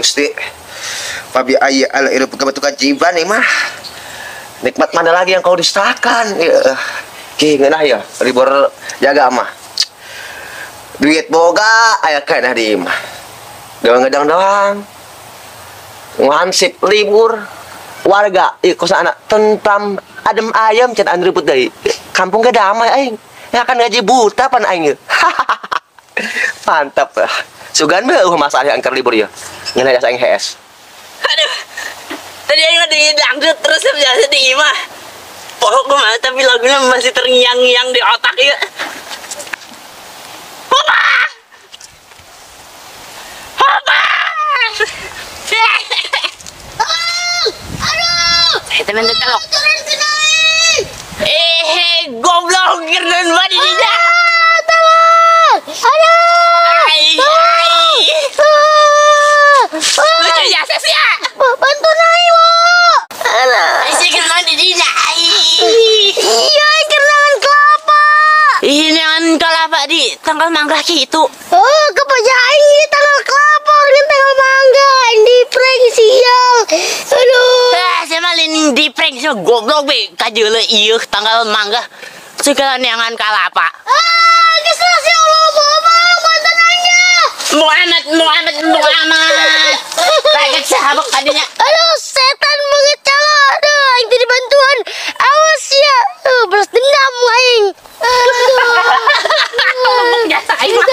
Gusti. Fabi ayya ala irbuka tukajiban mah. Nikmat mana lagi yang kau dustakan? Ya. Ki ngeunah ya, libur jaga mah. Duit boga aya keneh di imah. Doang doang. Ngansip libur warga ieu kosa anak tentram adem ayem can anu ribut deui. Kampung ge damai aing. Ya kan gaji buta pan aing ieu. Mantap lah. Sugan mah eueuh masalah angker libur ieu. Ngeunah jasa aing HS. Aduh. Tadi aing ngedengerin dangdut terus biasa di imah. Pokok mah tapi lagunya masih terngiang-ngiang di otak ieu. Papa! Papa! Aduh! Teman telok. Eh, goblok gerdan mati dia. Tolong! Aduh! Ai. Lucu jasa sih ya. Bantu naik, wo. Alah. Isi gerdan di dia. Iya, gerdangan kelapa. Ini dengan kelapa di tanggal mangga gitu. Oh, kepada aing di tanggal kelapa, orang tanggal mangga, di prank sial. Aduh. Ah, saya malin di prank sih goblok be kajeule ieu tanggal mangga. Segala neangan kalapa. Ah, kesel sih Allah, bohong, mantan aingnya. Muhammad, Muhammad, Muhammad. Kaget sahabak tadinya. Aduh, setan banget calo. Aduh, aing tadi bantuan. Awas ya. Balas dendam aing. Aduh. Jasa aing mah.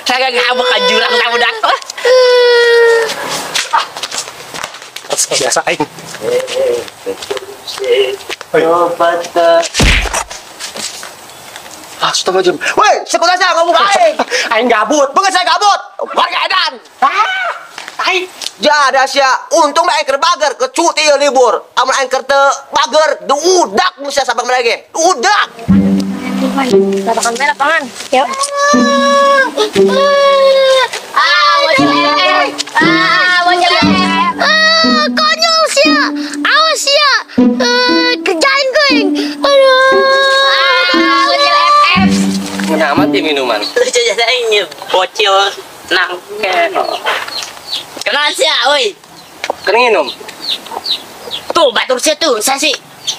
Kagak ngabuk ka jurang ka budak. Biasa aing. Ah, setengah jam. Woi, sekolah saya ngomong aing. Aing gabut. Bukan saya gabut. Warga edan. Ah, aing. Jada sia, untung mah aing keur bager, kecuti ieu libur. Amun aing keur teu bager, diudak mun sia sabang merege. Udak. Lapangan merah, lapangan. Yuk. Ah, bocil Ah, bocil Ah, konyol sia. Awas sia. Kerjain gue. Aduh. Ah, bocil FF. Kenapa sih minuman? Lucu jasa ini bocil nangke. Kenal sia, woi. Kering minum. Tuh, batur sia tuh, sasi.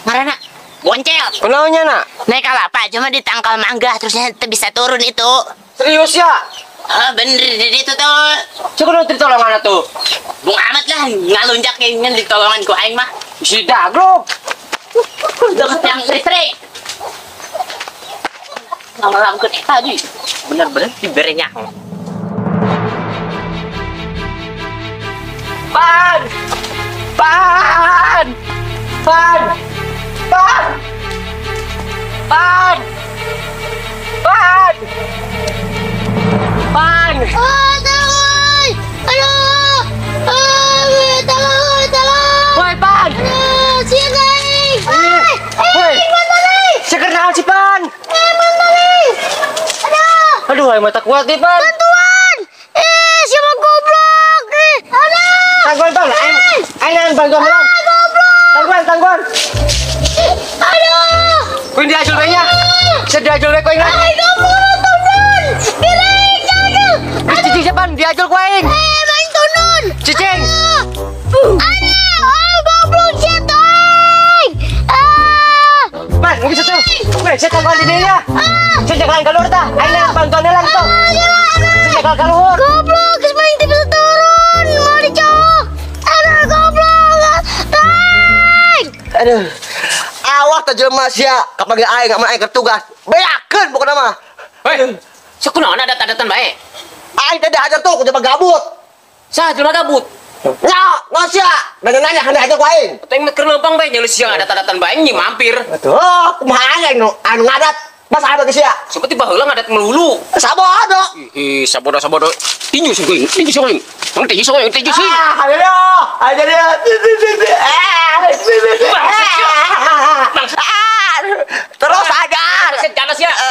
Marana. Boncel. Kenalnya nak? Naik kelapa cuma di tangkal mangga terusnya bisa turun itu. Serius ya? Ah, bener di itu tuh. Cukup dong ditolongan tuh. Bung amat lah ngalunjak kayaknya ditolongan ku aing mah. Si daglok. Deket yang listrik. Ngamalamkeun eta tadi. Bener-bener diberenya. Pan! Pan! Pan! Pan! Pan! Pan! Pan! Oh, tolong! Aduh! Ah, tolong, tolong! Woi, Pan! Aduh, siang aing! Woi! Eh, mana nih? Seger naon si Pan? Eh, mana nih? Aduh! Aduh, aing mata kuat nih, Pan. Bantuan! Eh, siapa goblok? Eh, aduh! Tangguan, Pan. Aing aing bantuan ulang. Ah, goblok! Tangguan, tangguan. Aduh! Kuing diajul we nya. Bisa diajul we ku aing. Aing goblok, turun! Giring, jangan! Cicing siapa? Diajul ku aing. Eh, main turun! Cicing. Aduh! Oh, goblok siapa aing! Ah! Pan, nggak bisa tuh. Weh, saya tangguan di dinya. Saya jagaan keluar tah. Aing nang bantuan lang tuh. Saya jagaan keluar. Goblok, geus main teu bisa turun. Mau dicowok. Aduh, goblok. Aing! Aduh. Awas teh jelema sia, kapanggil aing amun aing keur tugas. Beakeun pokona mah. Hei, sakunaon adat-adatan bae? Aing teh dihajar tuh ku jelema gabut. Saha jelema gabut? Nya, naon sia? Nanya-nanya hendak hajar ku aing. Teh mah keur leumpang bae nyeuleuh siang adat-adatan bae nyi mampir. Atuh, kumaha aing anu ngadat? Mas ada ke sia? Seperti baheula ngadat melulu. Sabodo. Ih, sabodo sabodo. Tinju sih kuing, tinju sih kuing. Tong tinju sih kuing, tinju sih. Ah, ayo. Ayo dia. Terus ajar.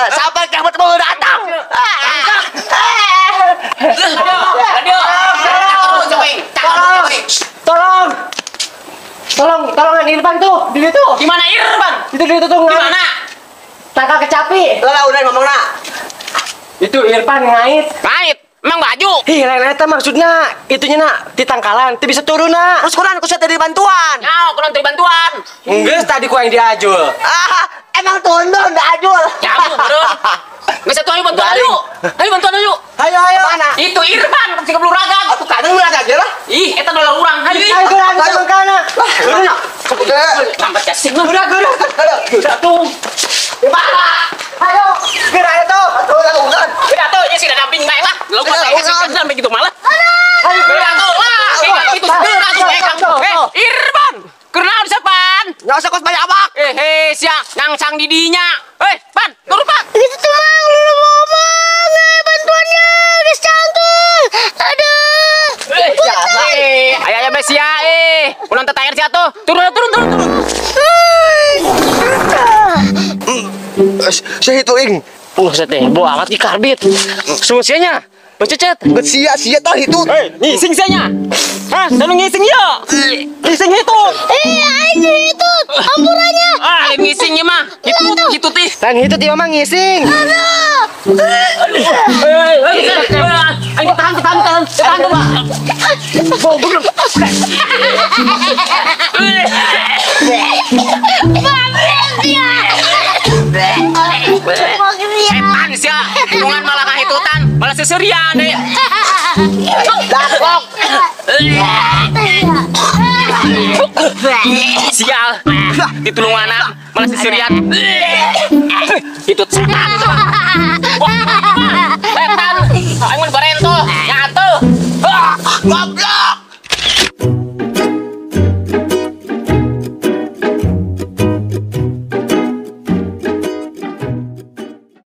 Sampai kamu mau datang. Tolong. Tolong, tolong Irfan tuh, di situ. Di mana Irfan? Itu di situ tuh. Di mana? Tangkal kecapi. Lah udah ngomong nak. Itu Irfan ngait. Ngait. Emang baju. Ih, lain eta maksudna itunya nak di tangkalan teu bisa turun nak. Terus kurang ku sia teh dibantuan. Nyao, kurang teu bantuan. Geus tadi ku aing diajul. Ah, emang tundun da ajul. Jamu beureum. Geus atuh ayo bantuan ayo. Ayo bantuan ayo. Ayo ayo. Mana? Itu Irfan si keluragan. Atuh kadang lu agak lah. Ih, eta dolar urang. Hayu. Ayo geura ayo mangkana. Geura nya. Lambat casing mah. Geura geura. Geura tuh. Di mana? Ayo, geura atuh. Atuh udah. Geura tuh, nya sih damping bae lah. Lu mah teh sih damping gitu malah. Ayo geura tuh lah. Itu geura tuh eh Irfan. Kunaon sepan? Nggak usah kos banyak abak. Eh, sia ngangsang didinya. Eh, Pan, turun Pan. Gitu tuh mang, lu ngomong, bantuannya, geus canggung. Aduh. Ayo ayo sia eh. Ulang tetair sia tuh. Turun turun turun turun. Sia itu ing. Buset deh, bawa amat di karbit. Sumusianya. Bececet. Sia sia tah itu. Eh, ngising sianya. Hah, lalu ngising ya? Ngising itu. Eh, aing itu. Ampurannya. Ah, lain ngising ya mah. Itu itu tih. Lain itu tih mah ngising. Aduh. Eh, aing tahan tahan tahan. Tahan tuh. Goblok. Setan sia, tulungan malah kahitutan, malah seserian deh. Dakok. Sial, ditulungan malah seserian. Itu setan. Setan, aing mun barento, nyatu. Goblok.